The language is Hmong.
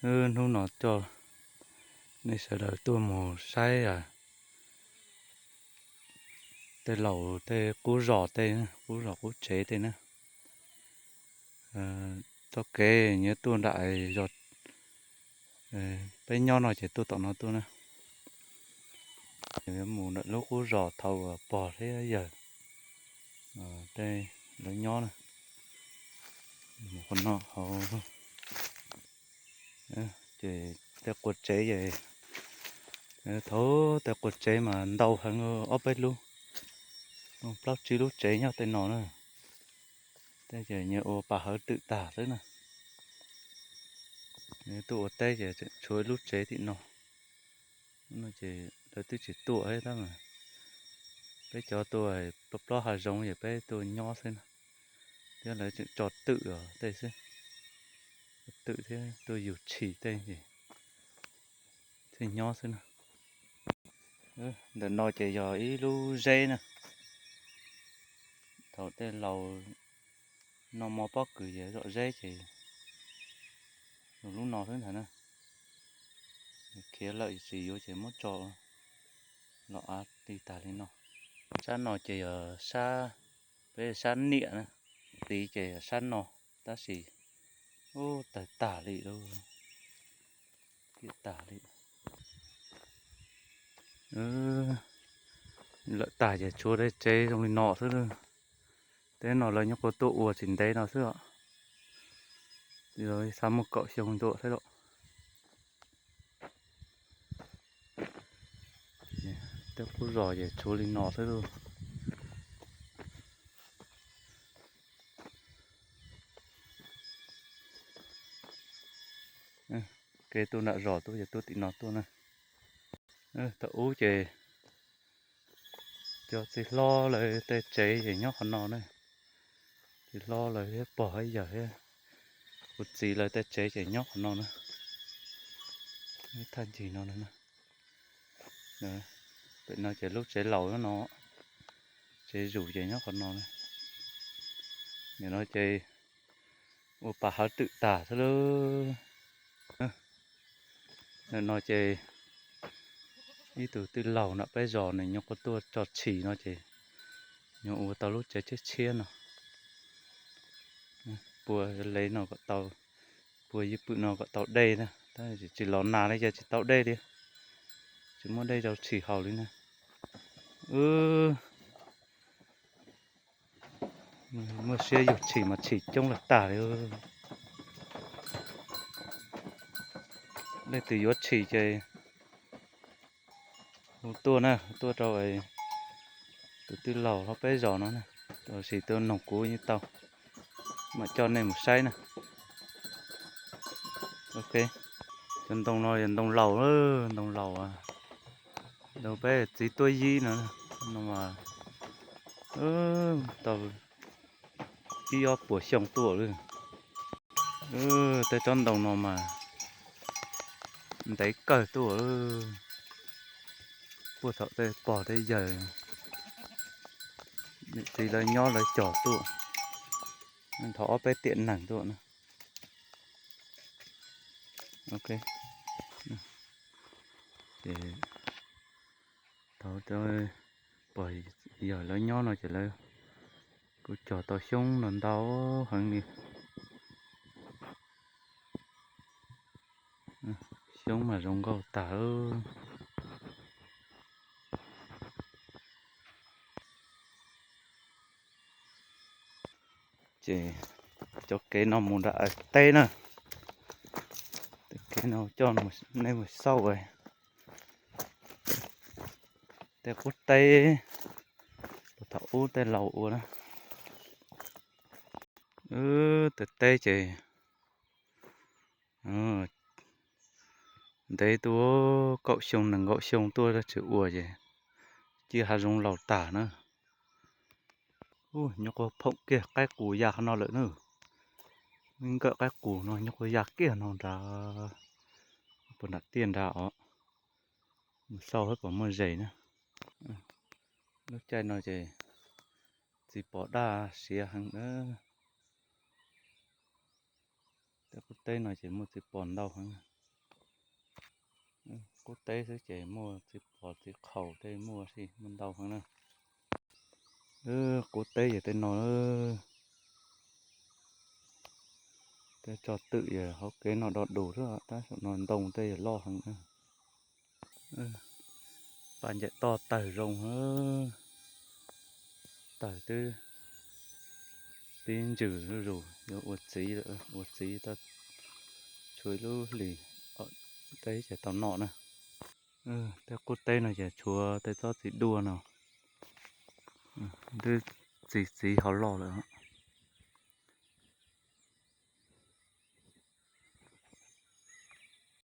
Hnub no coj nej sawv daws tuaj mus saib tej laus tej qub zos tej, qub zos qub tsev tej na. Txoj kev nyias tuaj nram zos, peb nyob no ces tuaj tom no tuaj na. Mus ntawm lub qub zos thaum pog thiab yawg tej lawv nyob na. Mus qhov no hauv ces tej quas tsev ces, thaum tej quas tsev mas ntau heev, ob peb lub, plaub tsib lub tsev nyob tej no na. Tej ces nyias ua pas hawv twm tag xwb na. Tuaj ua teb ces tseem tshuav ib lub tsev tim no. No ces lawv twb tsis tuaj thiab tab mas peb cov tuaj plob plob hav zoov ces peb tuaj nyob xwb na. Thiab lawv tseem tso twm os tej xwb, twm thiab tuaj yug tshis tej ces thiaj nyob xwb na. Ntawm no ces yog ib lub zeb na. Thaum tej laus noj mov pob kws ces zom zeb ces lub no xwb ntag na. Khiav lawm tsis yuav ces muab tso los av li tag li no. Sab no ces yog sab, peb sab niam na, tid ces yog sab no, tab sis ub tawg tag li lauj, piam tag li. Lawm tag ces tshuav tej tsev zoo li no xwb. Tej no lawv nyuam qhuav tuaj ua tsis ntev no xwb os. Xav muaj kaum xyoo ntuj thiab lauj. Tej qub zos ces tshuav li no xwb lauj. Kev tuaj nram zos tuaj ces tuaj tim no tuaj na. Thaum ub ces cov txiv hlob lawv tej tsev ces nyob qhov no na. Txiv hlob lawv thiab pog thiab yawg thiab kuv txiv lawv tej tsev ces nyob qhov no na. Thaj ncig no na. Pem no ces lub tsev laus no, tsev zus ces nyob qhov no na. Nim no ces ua pas hawv twm tag xwb lauj. Nim no ces ib tug tij laug nram peb zos nws nyuam qhuav tuaj tso tshis no ces nyuam ua tau lub tsev tshiab tshiab no. Pua lev no kom tau, pua ywj pwm no kom tau dej na, tab sis tsis los nag li ces tsis tau dej li, tsis muaj dej rau tshis haus li na. Wb muaj siab yug tshis mas tshis coob lawm tag li. Leej twg yuav tshis ces hu tuaj na, tuaj rau tus tij laug hauv peb zos no na, tab sis tuaj noog kuv yeej tau, mam coj nej mus saib na. Ok, cov ntoo no yog ntoo laus, ntoo laus, ntoo peb txiv tuab yib no, no mas tau ib ob puas xyoo tuaj lawm. Tej tsob ntoo no mas ntev kawg tuaj, puag thaum tej pog tej yawg, niam txiv lawv nyob lawv cog tuaj, thov ob peb tiam neeg tuaj na. Ok, ces thaum pog yawg lawv nyob no ces lawv kuj cog tau xyoob no ntau heev li. Xyoob mas zoo nkauj tag. Ces cov kev no mus nram teb na, kev no coj nej mus xauj tej qub teb, thaum ub tej laus ua na. Tej teb ces ntev tuaj, kaum xyoo nees nkaum xyoo tuaj tsis ua ces cia hav zoov laus tag na. Nyuam qhuav phoom kiag qaib qus ya qhov no lawm na. Nkawm qaib qus no nyuam qhuav ya kiag no nrad, puag nram tiaj nrad os. Mus xauj puas muaj zes na. Lub caij no ces txiv pos daj siav heev na. Qub teb no ces muaj txiv pos ntau heev. Qub teb xwb ces muaj txiv pos txiv qhaus tej muaj si muaj ntau heev na. Qub teb yog tej no, tej tso twm yog hauv kev no do dus xwb, tab saum no ntoo tej yog loj heev na. Paj ncaim toj tawg zoo, tawg twb pib ntsws zuj zus yuav ua txiv lawm, ua txiv tau tshuav ib lub hlis teb ces tau noj na. Tej qub teb no ces tshuav tej tsob txiv duaj no twb txi txiv ho loj lawm.